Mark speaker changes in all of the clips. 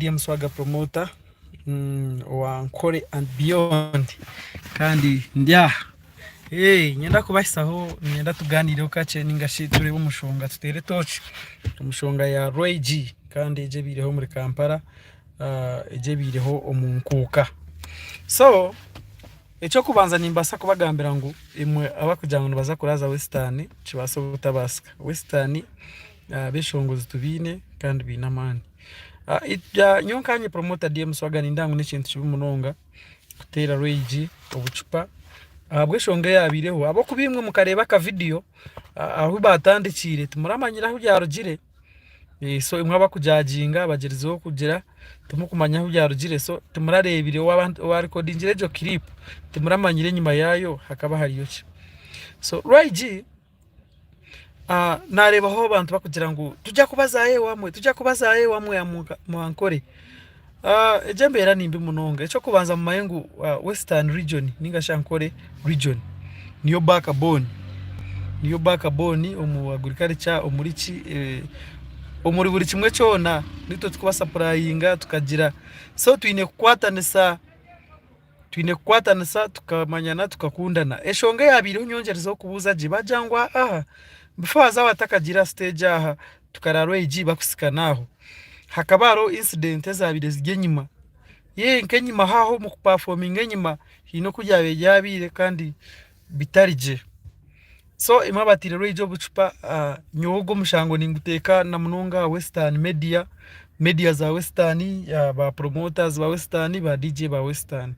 Speaker 1: DM Swagger Promoter owa Nkore and Beyond kandi ndi aha. Niinyenda kubahisaho niinyenda tugaaniireho kakye nainga shi tureebe omushonga tuteere tooci omushonga ya Roy G kandi egi ebaireho omuri Kampala egi ebaireho omu nkuuka. So eky'okubanza nimbaasa kubagambira ngu imwe abarikugira ngu nibaza kuraaza Western kibaasa obutabaasika. Western Abeshongozi tubaine kandi baine amaani. Nyowe nkanye promoter DM Swagger nindeeba ngu n'ekintu kibi munonga kuteera Rweyigi obucupa ahabw'enshonga eyabaireho ahabw'okuba imwe mukareeba aka vidiyo ahu baatandikiire timuramanyire ahu byarugire so imwe abakujaginga abagyerizeho kugira timukumanya ahu byarugire so timurareebire owaarikodingire egyo kiripu timuramanyire enyima yaayo hakaba hariyo ki. So Rweyigi. Naareebaho abantu barikugira ngu tujya kubazaayo owamwe, tujya kubazaayo owamwe mwankore. Egyo embeera ni mbi munonga. Eky'okubanza mumanye ngu Western region ninga shi Ankole region niyo back bone, niyo back bone omu agriculture omuri ki, omuri buri kimwe kyona nitwe turikubasapurayinga tukagira so twine kukwatanisa. Twine kukwatanisa tukamanyana tukakundana. Enshonga eyabaireho nyongyerizeho kubuuza gye bagira ngu aha before haza batakagiire aha stage aha tukarara egi bakusikana aho hakaba hariho incident ezabaire ziri enyima ye nk'enyima aho omu kupafominga enyima haine oku byabaire byabaire kandi bitari gye. So imwe abataire rwegi obucupa nyowe ogu omushango ninguteeka na munonga aha Western media, media za Western, ba promoters ba Western, ba DJ ba Western.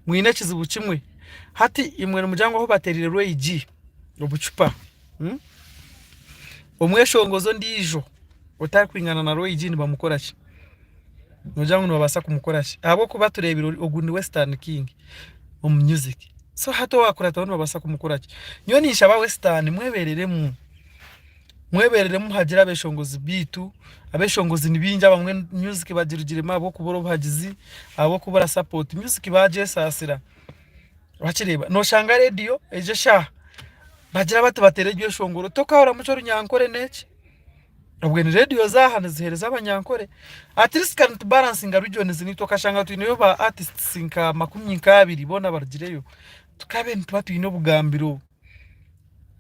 Speaker 1: Mwine ekizibu kimwe, hati imwe nimugira ngu ahu bateereire rwegi obucupa, omweshongozi ondiijo otarikwingana na rwegi nibamukora ki? Noogira ngu nibabaasa kumukora ki? Ahabw'okuba tureebire ogu ni Western king omu music. So hati owaakurataho nibabaasa kumukora ki? Nyowe ninshaba Western mwebeereremu, mwebeereremu muhagire abeeshongozi baitu, abeeshongozi ni baingi abamwe music bagirugiremu ahabw'okubura obuhagizi, ahabw'okubura support, music baagyesaasira. Wakireeba? Nooshanga rediyo egyo eshaaha bagira bati bateere ebyeshongoro tokahuriramu eky'orunyankore n'eki. Obwe ni rediyo zaaha niziheereza abanyankore. At least ka nitubaransinga regions naitwe okashanga twineyo ba artists nka makumi nk'abiri boona barugireyo, tukabe nituba twine obugambiro.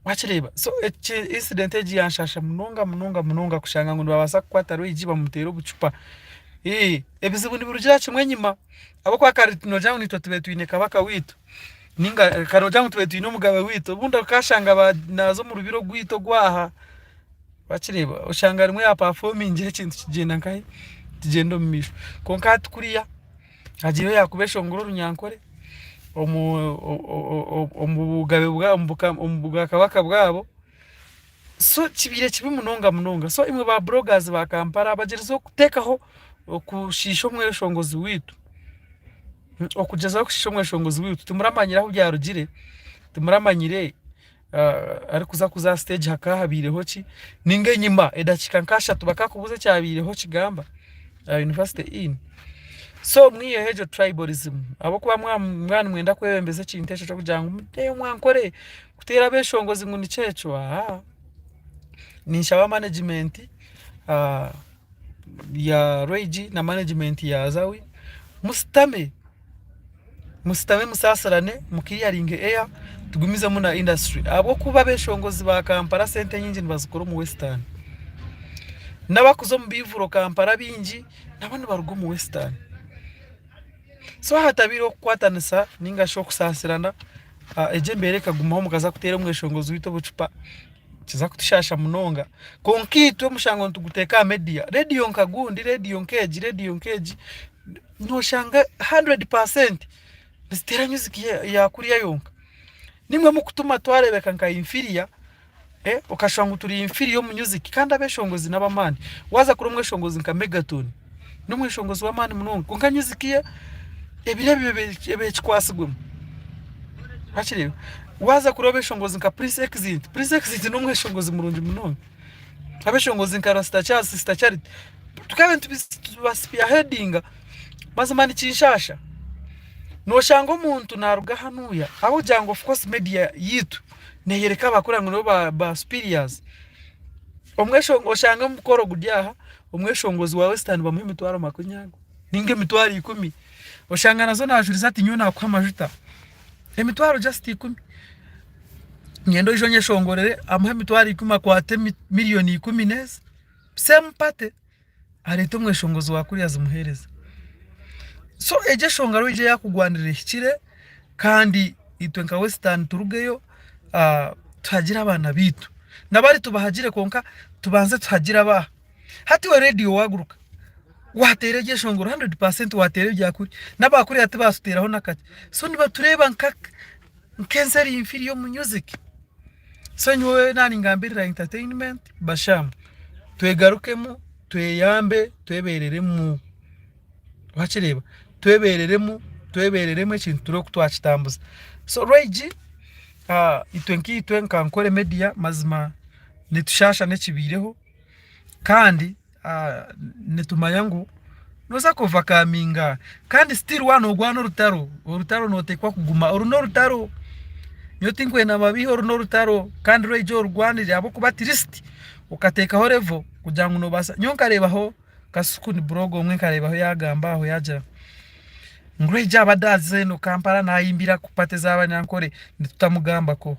Speaker 1: Wakireeba? So eki incident egi yanshaasha munonga munonga munonga kushanga ngu nibabaasa kukwata Rwigi bamuteere obucupa. Ebizibu nibirugira kimwe enyima ahabw'okuba kare noogira ngu naitwe tubaire twine kabaka waitu ninga kare noogira ngu tubaire twine omugabe waitu obundi okashanga naaza omu rubiri orwaitu orw'aha. Wakireeba oshanga rimwe ya pafomingire ekintu kigyenda nkahi kigyenda omu maisho kwonka hati kuriya hagiireho yaakuba eshongora orunyankore omu omu bugabe bwa omu bwakabaka bwabo so kibaire kibi munonga munonga so imwe ba bloggers ba Kampala bagyerizeho kuteekaho okushiisha omweshongozi waitu okugyezaho kushiisha omweshongozi waitu timuramanyire ahu byarugire timuramanyire arikuza kuza aha siteegi hakaba habaireho ki ninga enyima edakiika nk'ashatu bakakubuuza ekyabaireho kigamba aha University Inn. So mwiheho egyo tribalism ahabw'okuba mwaba nimwenda kwebembeza ekintu ekyo eky'okugira ngu muteyo mwankore kuteera abeshongozi ngu nikyo ekyo aa ninshaba management ya Rwegi na management ya Azawi musitame. Musitame musaasirane mukiriyaringe eya tugumizemu na industry ahabw'okuba abeshongozi ba Kampala sente enyingi nibazikora omu western. N'abakuza omu biivuro Kampala baingi nabo nibaruga omu western. So hatabaireho okukwatanisa ninga shi okusaasirana egyo embeera ekagumaho mukaza kuteera omweshongozi waitu obucupa kiza kutushaasha munonga. Kwonka itwe omushango nituguteeka aha media, rediyo nka gundi, rediyo nk'egi, rediyo nk'egi. Noshanga 100% niziteera music ya kuriya yonka. Nimwe mukutuma twarebeka nka inferior okashusha ngu turi inferior omu music kandi abeshongozi nab'amaani. Waaza kureba omweshongozi nka Megaton n'omweshongozi w'amaani munonga kwonka music ye ebiro ebi eba ekikwatsirwemu. Wakireeba? Waaza kureba abeshongozi nka Prince Exit, Prince Exit n'omweshongozi murungi munonga. Abeshongozi nka Rasta Charles, Sister Charity tukaba nitubaspearheadinga mazima nikinshaasha. Noshanga omuntu naruga hanuya ahabw'okugira ngu of course media yaitu neyereka abakuru ngu nibo ba superiors. Omweshongo oshanga omukoro guri aha. Omweshongozi wa Western bamuha emitwaro makunyago ninga emitwaro ikumi. Oshanga nazo najuriza ati nyowe nakuha amajuta emitwaro just ikumi. Nyenda oije onyeshongorere amuhe emitwaro ikumi akwate miriyoni ikumi nezi same party areete omweshongozi wa kuriya azimuhereze. So egyo eshonga rwigi eyakugwanirira ehikire kandi itwe nka Western turugeyo tuhagire abaana baitu. Nabari tubahagire kwonka tubanze tuhagire aba. Hati iwe rediyo waguruka wateera ebyeshongoro hundred percent wateera ebya kuri n'aba kuriya tibatuteraho n'akakye. So nibatureeba nk'ensi eri nfiri omu music. So nyowe nangambirira entertainment bashaamu twegarukemu tweyambe twebereremu. Wakireeba twebereremu twebereremu ekintu turebe oku twakitambuza. So Rwegi itwe nkaitwe nka Nkore media mazima nitushaasha n'ekibaireho kandi nitumanya ngu nooza ku overcominga kandi still waaba noorwana orutaro, orutaro nooteekwa kuguma, oru n'orutaro nyowe tinkwenda mbabiihe oru n'orutaro kandi rwija orurwanire ahabw'okuba at least okateekaho level kugira ngu noobaasa, nyowe nkareebaho Kasuku ni blogger omwe nkareebaho yaagamba aho yaagira ngu Rwija abadde aza eno Kampala naayimbira ku party z'abanyankore nitutamugambako.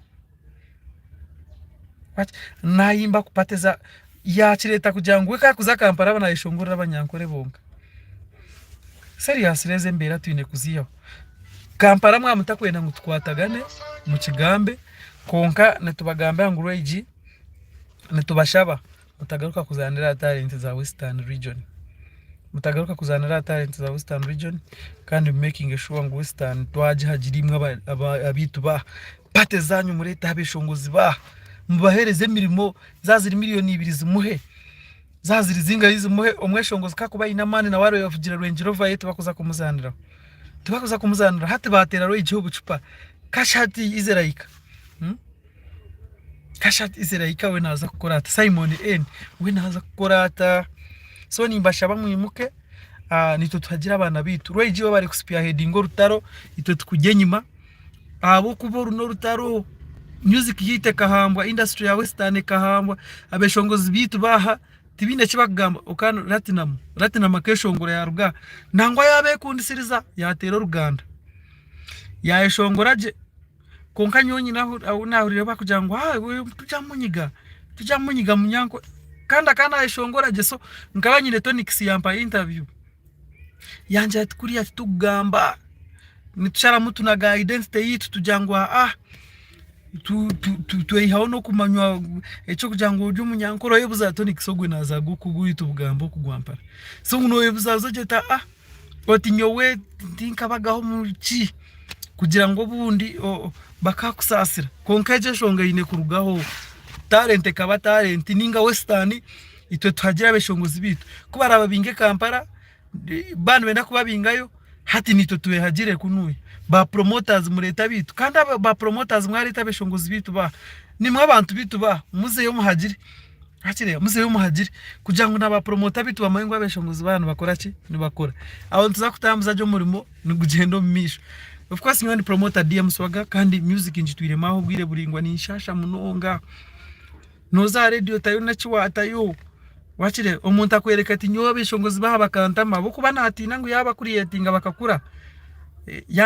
Speaker 1: Naayimba ku party za yaakireeta kugira ngu we ku arikuza Kampala aba naayeshongorera abanyankore bonka. Seriously ezi embeera twine kuziihaho. Kampala mwaba mutakwenda ngu tukwatagane mukigambe kwonka nitubagambira ngu Rwigi nitubashaba Mutagaruka kuzaanira aha talent za Western region. Mutagaruka kuzaanira aha talent za Western region kandi mu makinge sure ngu Western twagihagira imwe abaitu ba party zanyu mureete abeshongozi ba mubahereze emirimo za ziri miriyoni ibiri zimuhe za ziri zingahi zimuhe omweshongozi ku akuba aine amaani nawe areeba Range Rover ye tibakuza kumuzaaniraho tibakuza kumuzaaniraho hati bateera Rweigiho obucupa cash hati is like. Kashat Israel we naaza kukora ata? Simon N we naaza kukora ata? So nimbashaba mwimuke naitwe tuhagire abaana baitu. Rwegi bo bari kuspearheadinga orutaro itwe tukurya enyima ahabw'okuba oru n'orutaro. Music yaitu ekahambwa, industry ya western ekahambwa, abeshongozi baitu baaha tibaine eki bakugamba. Okana Ratinam, Ratinam akeshongora yaaruga aha nangwa yaabekundisiriza yaateera oruganda yaayeshongora gye. Kwonka nyowe nyine ahu naahuriire barikugira ngu tugyamunyiga, tugyamunyiga munyankore kandi akaba naayeshongora gye so nkaba nyine Tonix yampa interview yangira ati kuriya titukugamba nitusharamu tunaga identity yaitu tugira ngu aa tweyihaho n'okumanywa eky'okugira ngu ori omunyankore oyebuuza Tonix ogwe naaza kugwita obugambo okugwampara so nooyebuza ogira oti aa. Oti nyowe tinkabagaho omu ki kugira ngu obundi bakakusaasira kwonka egyo enshonga eine kurugaho. Talent ekaba talent ninga western itwe tuhagire abeshongozi baitu. Ku barababinge Kampala baaba nibenda kubabingayo hati naitwe twehagire kunuya. Ba promoters mureete abaitu kandi ba promoters mwareeta abeshongozi baitu baaha nimwe abantu baitu baaha muzeyo muhagire. Hakiri muzeyo muhagire kugira ngu na ba promota baitu bamanye ngu abeshongozi baaba nibakora ki? Nibakora. Aho nituza kutambuza gye omurimo nigugyenda omu maisho. Of course nyowe ndi promota DM Swagga kandi music ngitwiremu aho obwire buraingwa ninshasha munonga. Noza aha radio otayo n'eki watayo. Wakireeba? Omuntu akwereka ati nyowe abeshongozi baaha bakantama ahabw'okuba natiina ngu yaaba creatinga bakakura,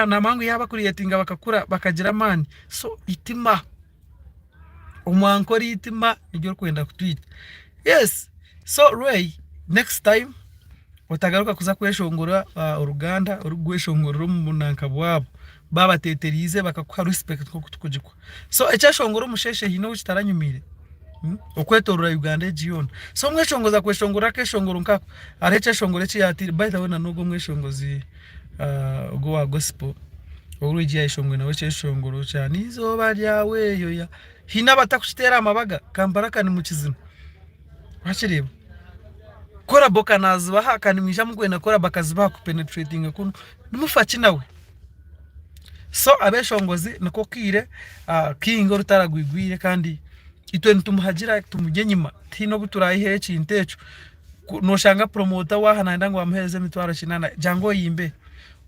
Speaker 1: namanya ngu yaaba creatinga bakakura bakagira amaani. So itima. Omwankore eitima niryo ririkwenda kutwita. Yes, so Ray next time otagaruka kuza kweshongora oruganda orikweshongorera omu bunanka bwabo babateteriize bakakuha respect nk'oku turikugikuha. So ekyeshongoro omusheshe haine ou kitaranyumiire? Okwetorora Uganda egi yoona. So omweshongozi akweshongora akeshongoro nkako, hariho ekyeshongoro eki yaateire by the way na n'ogwo omweshongozi Ogwo owa gospel ou Rwigi yayeshongwire nawe ekyeshongoro kya n'eizooba ryawe yoya haine abatakukiteera aha mabaga Kampala ka nimukizina wakireeba collabo ka nazibaha ka nimwija murikwenda collabo akazibaha ku penetratinga kunu nimufa ki nawe so abeshongozi niko kaire king orutaro agwigwire kandi itwe nitumuhagira tumuri enyima tihaine obu turayiheyo ekintu ekyo. Noshanga promota waaha nayenda ngu amuhereze emitwaro kinana jangu oyimbe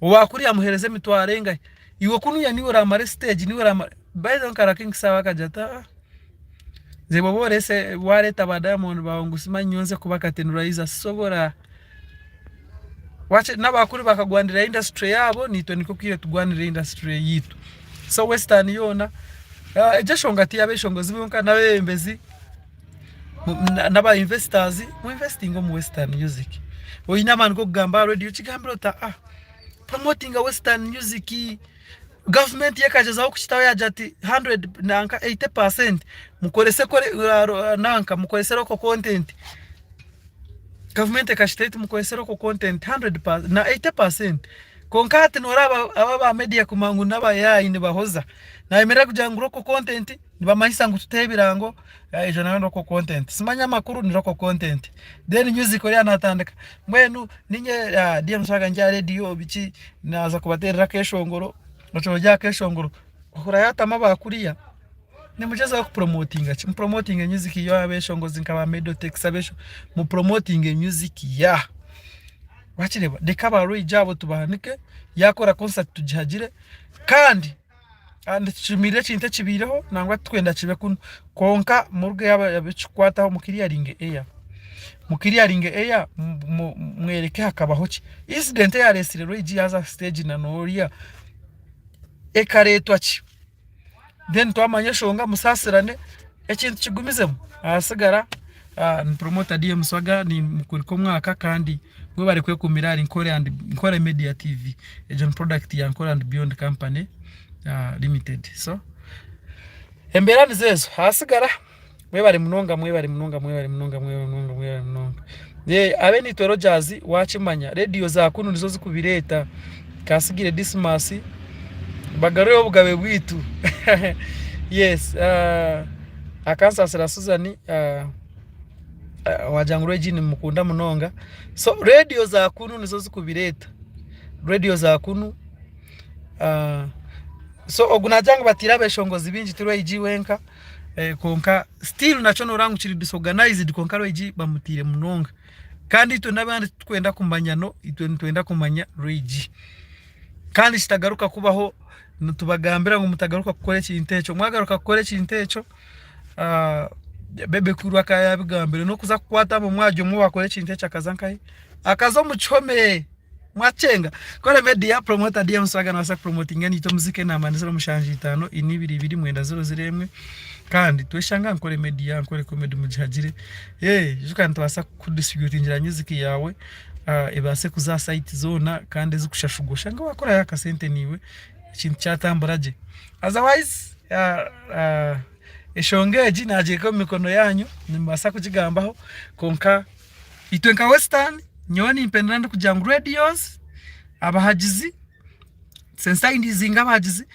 Speaker 1: owakuriya amuhereze emitwaro engahi iwe kunuya niiwe oramara esiteegi niiwe oramara by the way nka King Saha akagira ati aa Nze bwoba orese wareta ba Diamond bawe ngu simanyi nyowe nze kuba curtain raiser sisobora. Wakye n'abakuru bakagwanirira industry yaabo naitwe nikwo twire tugwanirire industry yaitu. So western yoona egyo enshonga tiyabeshongozi bonka n'abebembezi n'aba investors mu investinge omu western music. Oine amaani g'okugamba aha radio kigambire oti aa promotinga western music. Gavumenti yo ekagyezaho kukitaho yaagira ati handuredi nanka eyite paasenti mukorese nanka mukorese roko kontenti. Gavumenti ekakitaho eti mukorese roko kontenti handuredi na eyite paasenti. Kwonka hati noreeba aba aba mediya kumanya ngu n'abayaayi nibahoza. Nayemerera kugira ngu roko kontenti nibamanyisa ngu tuteho ebirango egyo nayo ni roko kontenti. Simanya amakuru ni roko kontenti. Then music oriya natandika mbwenu ninye DM Swagga ndi aha rediyo biki naaza kubateerera akeshongoro, otyo ori akeshongoro ohurira yaatamu aba kuriya. Nimugyezaho kupuromotinga ki? Mupuromotinge music y'abeshongozi nka ba Medotex mupuromotinge music ya. Wakireeba? Reka aba Roy G abo tubahanike, yaakora concert tugihagire kandi nitukimirira ekintu ekibaireho nangwa titwenda kibe kunu kwonka murugeyo abekikukwataho mukiriyaringe eya mukiriyaringe eya mwereke hakabaho ki incident eyaresire Roy G yaaza aha siteegi na noriya ekaretwa ki then twamanya enshonga musaasirane ekintu kigumizemu ahasigara ni promoter DM Swaga nimukurika omwaka kandi mwebare kwekumira ahari Nkore and Nkore Media TV egyo ni product ya Nkore and Beyond Company Limited so embeera nizo ezo ahasigara mwebare munonga mwebare munonga mwebare munonga mwebare munonga mwebare munonga abe nitwe Rogers wakimanya rediyo za kunu nizo zikubireeta kasigire Dismas bagarureho obugabe bwaitu yes akansaasira Susan wagira ngu Regi nimukunda munonga so rediyo za kunu nizo zikubireeta rediyo za kunu so ogu nagira ngu batiire abeshongozi baingi ti Regi wenka kwonka still nakyo noreeba ngu kiri disorganized kwonka Regi bamutiire munonga kandi itwe n'abandi titurikwenda kumanya no itwe nitwenda kumanya Regi kandi kitagaruka kubaho nitubagambira ngu mutagaruka kukora ekintu ekyo mwagaruka kukora ekintu ekyo Bebe Cool akaba yabigambire n'okuza kukwata omwanya omwe owakora ekintu ekyo akaza nkahi akaza omu kihome mwakyenga Nkore Media Promoter DM Swagga nabaasa kupromotinga naitwe omuziki enamba ni ziro mushanju itaano ina ibiri ibiri mwenda ziro ziro emwe kandi tweshanga Nkore Media Nkore Comedy mugihagire ijuka nitubaasa kukudistributingira music yaawe ebaase kuza aha site zoona kandi ezikushashurwa oshange wakorayo akasente naiwe ekintu kyatambura gye otherwise Eshonga egi naagireka omu mikono yaanyu nimubaasa kugigambaho kwonka itwe nka Western nyowe nimpendera ndikugira ngu radios, abahagizi, sensitizinga abahagizi,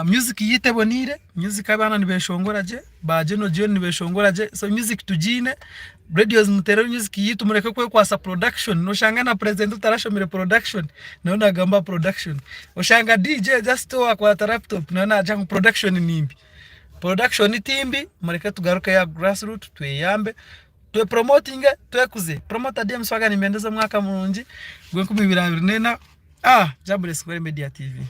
Speaker 1: music yaitu eboneire, music abaana nibeshongora gye, ba General John nibeshongora gye, so music tugiine, radios muteere music yaitu mureke kwekwasa production, noshanga na president otarashomire production nawe nagamba production, oshanga DJ just owakwata laptop nawe nagira ngu production nimbi. Production timbi mureke tugarukeyo aha grass root tweyambe twe promotinge twekuze. Promoter DM Swagga nimbendeza omwaka murungi gw'enkumi ibiri abiri n'ena. Ah, Jah bless Nkore Media TV.